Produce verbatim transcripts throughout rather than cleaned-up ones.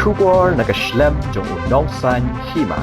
Khubor na ka shlem jong u Nongsaiñ Hima.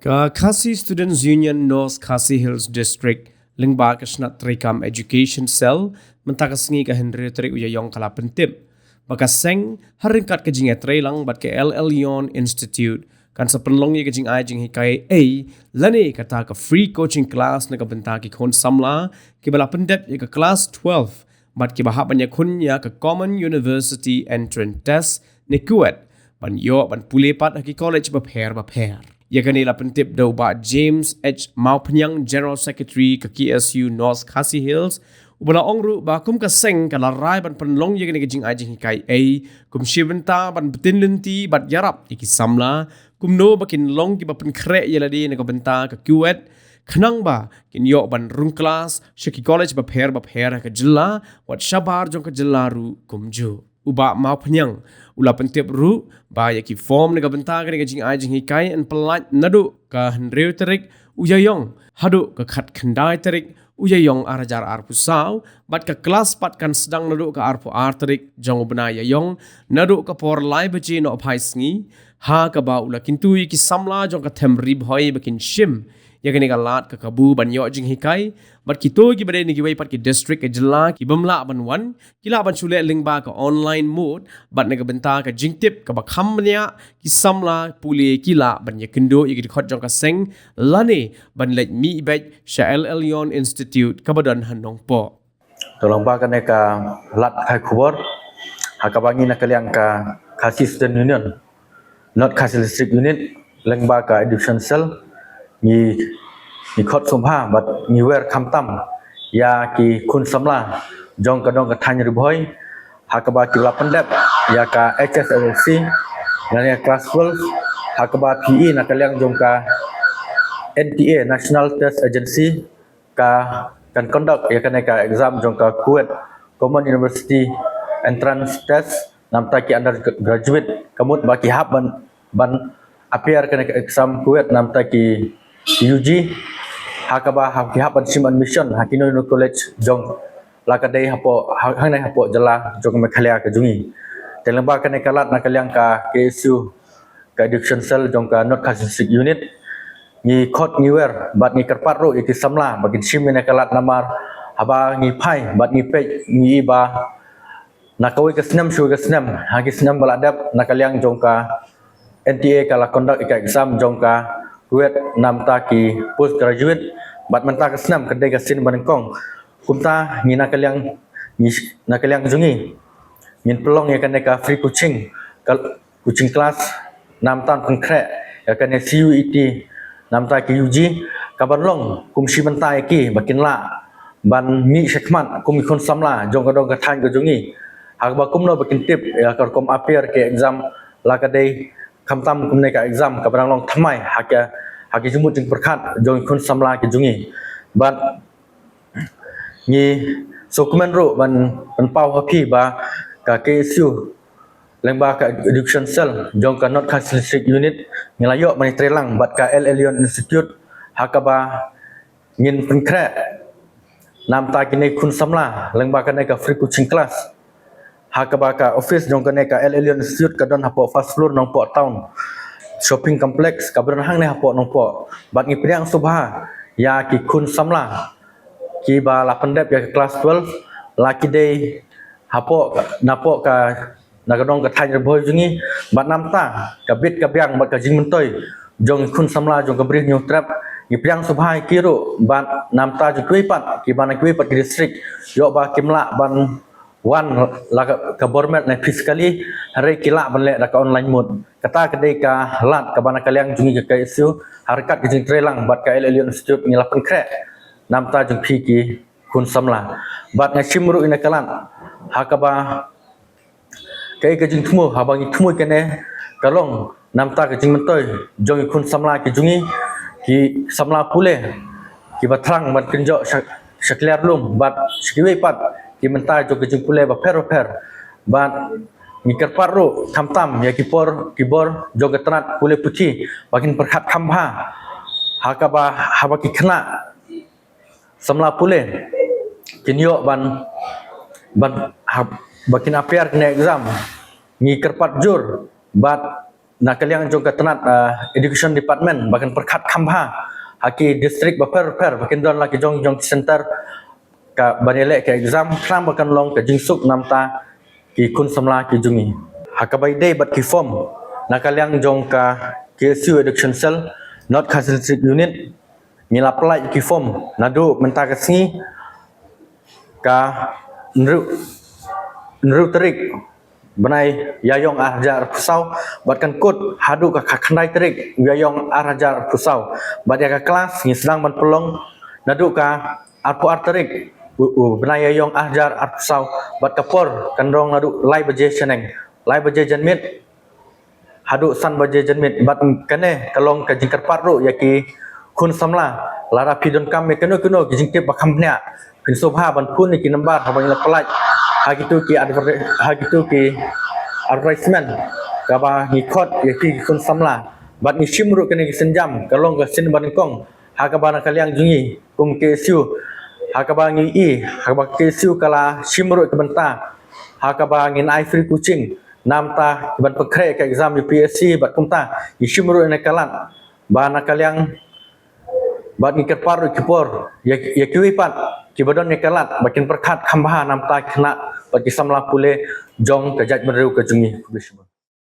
Ka Khasi Students Union North Khasi Hills District lyngba ka shnat treikam Education Cell mynta ka sngi ka hynriew tarik u Ïaïong ka la pyntip ba ka seng ha ryngkat ka jingïatreilang bad ka El Elyon Institute kan sa pynlong ïa ka jingai jinghikai ei lane kata ka free coaching class na ka bynta ki khun samla kiba la pyndep ïa ka class twelve bad kiba hap ban ïakhun ïa ka Common University Entrance Test ne CUET ban ïoh ban pule pat ha ki college bapher bapher. Ïa kane la pyntip da u Bah James H Mawphniang, General Secretary ka K S U North Khasi Hills, uba la ong ruh ba kum ka seng ka la rai ban pynlong ïa kane ka jingai jinghikai ei kum shi bynta ban btin lynti bad ïarap ïa ki samla kumno ba kin long kiba pynkhreh ïa lade na ka bynta ka CUET khnang ba kin ïoh ban rung klas sha ki college bapher bapher ha ka jylla wat shabar jong ka jylla ruh kumjuh. U Bah Mawphniang u la pyntip ruh ba ïa ki form na ka bynta kane ka jingai jinghikai yn pyllait naduh ka hynriew tarik u Ïaïong haduh ka khatkhyndai tarik u Ïaïong ar hajar arphew saw bad ka klas pat kan sdang naduh ka arphew ar tarik jong u bnai Ïaïong naduh ka por lai baje noh phai sngi ha kaba u la kyntu ïa ki samla jong ka them Ri Bhoi ba kin shim ïa kane ka lad ka kabu ban ïoh jinghikai bad kito kiba dei na kiwei pat ki district ka jylla ki bym lah ban wan ki lah ban shu leh lyngba ka online mode bad na ka bynta ka jingtip kaba kham bniah ki samla pule ki lah ban ïakynduh ïa ki dkhot jong ka seng lane ban leit mih beit sha El Elyon Institute kaba don ha Nongpoh. To lyngba kane ka lad khubor ha kaba ngi na ka liang ka Khasi Student Union North Khasi District Unit lyngba ka Education Cell ngi ngi khot sngewbha bad ngi wer khamtam ïa ki khun samla jong ka dong ka thaiñ Ri Bhoi ha kaba ki la pyndep ïa ka H S S L C lane class twelve ha kaba phi i na ka liang jong ka N T A, National Test Agency, ka kan conduct ïa kane ka exam jong ka CUET, Common University Entrance Test, namta ki undergraduate ka mut ba ki hap ban ban appear kane ka exam CUET namta ki U G ha kaba ha ki hap ban shim admission ha kino kino college jong la ka dei hapoh ha- hangne hapoh jylla jong Meghalaya ka jong ngi. Te lyngba kane ka lad na ka liang ka K S U ka Education Cell jong ka North Khasi District Unit ngi khot ngi wer bad ngi kyrpad ruh ïa ki samla ba kin shim ïa ka lad namar haba ngi phai bad ngi peit ngi i ba na kawei ka snem sha ka snem ha ki snem ba la dep na ka liang jong ka N T A ka la conduct ïa ka exam jong ka CUET namta ki postgraduate bad mynta ka snem ka dei ka sien ba nyngkong. Kumta ngi na ka liang ngi na ka liang jong ngi ngin pynlong ïa kane ka free coaching ka coaching class namta pynkhreh ïa kane C U E T namta ki U G ka ban long kum shi bynta ïa ki ba kin lah ban mih shakhmat kum ki khun samla jong ka dong ka thaiñ ka jong ngi ha kaba kumno ba kin tip ïa ka rukom appear ki exam la ka dei khamtam kumne ka exam ka ban long thymmai ha ka ha ki jingmut jingpyrkhat jong ki khun samla ki jong ngi. Bad ngi sngewkmen ruh ban pynpaw ha phi ba ka K S U lyngba ka Education Cell jong ka North Khasi District Unit ngi la ïoh ban ïatreilang bad ka El Elyon Institute ha kaba ngin pynkhreh namta kine khun samla lyngba kane ka free coaching class ha kaba ka office jong kane ka El Elyon Institute ka don hapoh first floor Nongpoh Town Shopping Complex kaba don hangne hapoh Nongpoh. Bad ngi pdiang sngewbha ïa ki khun samla kiba la pyndep ïa ka class twelve la ki dei hapoh napoh ka na ka dong ka thaiñ Ri Bhoi jong ngi bad namta ka bit ka biang bad ka jingmyntoi jong ki khun samla jong ka Bri Hynñiewtrep ngi pdiang sngewbha ïa ki ruh bad namta jong kiwei pat kiba na kiwei pat ki district ïoh ba kim lah ban wan la ka, ka bor met ne physically hynrei ki lah ban leh da ka online mode. Kata ka dei ka lad kaba na ka liang jong ngi ka K S U ha ryngkat ka jingtreilang bad ka El Elyon Institute ngi la pynkhreh namta jong phi ki khun samla. Bad nga shim ruh ïa ka lad ha kaba kaei ka jingthmu haba ngi thmu kane ka long namta ka jingmyntoi jong ki khun samla ki jong ngi ki samla pule kiba thrang ban kynjoh sha, sha kliar lum bad sha kiwei pat ki bynta jong ka jingpule bapher bapher. Bad ngi kyrpad ruh khamtam ïa ki por ki bor jong ka tnat pule puthi ba kin pyrkhat kham bha ha kaba haba ki khynnah samla pule kin ïoh ban ban ha, ba kin appear kine exam. Ngi kyrpad jur Bad na ka liang jong ka tnat, ah, education department ba kan pyrkhat kham bha ha ki district bapher bapher ba kin don la ki jong jong ki center ka ban ïaleh ka exam, khnang ba kan long ka jingsuk namta ki khun samla ki jong ngi. Ha kaba ïadei bad ki form, na ka liang jong ka K S U Education Cell North Khasi Hills Unit, ngi la pynlait ki form naduh mynta ka sngi ka hynriew, hynriew tarik bnai Ïaïong ar hajar arphew saw, bad kan kut haduh ka kha-, khyndai tarik Ïaïong ar hajar arphew saw. Bad ïa ka klas ngi sdang ban pynlong naduh ka arphew ar tarik u, u bnai Ïaïong ar hajar arphew saw, bad ka por kan long naduh lai baje shaneng, lai baje janmiet haduh san baje janmiet. Bad kane ka long ka jingkyrpad ruh ïa ki khun samla, lada phi donkam ïa kano kano ki jingtip ba kham bniah, phin sngewbha ban phone ïa ki number haba ngi la pynlait ha kito ki adver-, ha kito ki advertisement kaba ngi khot ïa ki khun samla. Bad ngi shim ruh kane ka sienjam ka long ka sien banyngkong ha kaba na ka liang jong ngi kum K S U, ha kaba ngi i ha kaba K S U ka la shim ruh ka bynta ha kaba ngin ai free coaching namta ki ban pynkhreh ka exam U P S C. Bad kumta ngi shim ruh ïa ka lad ba na ka liang, bad ngi kyrpad ruh ki por ïa, ïa kiwei pat kiba don ïa ka lad ba kin pyrkhat kham bha namta ki khynnah bad ki samla pule jong ka jaitbynriew ka jong ngi.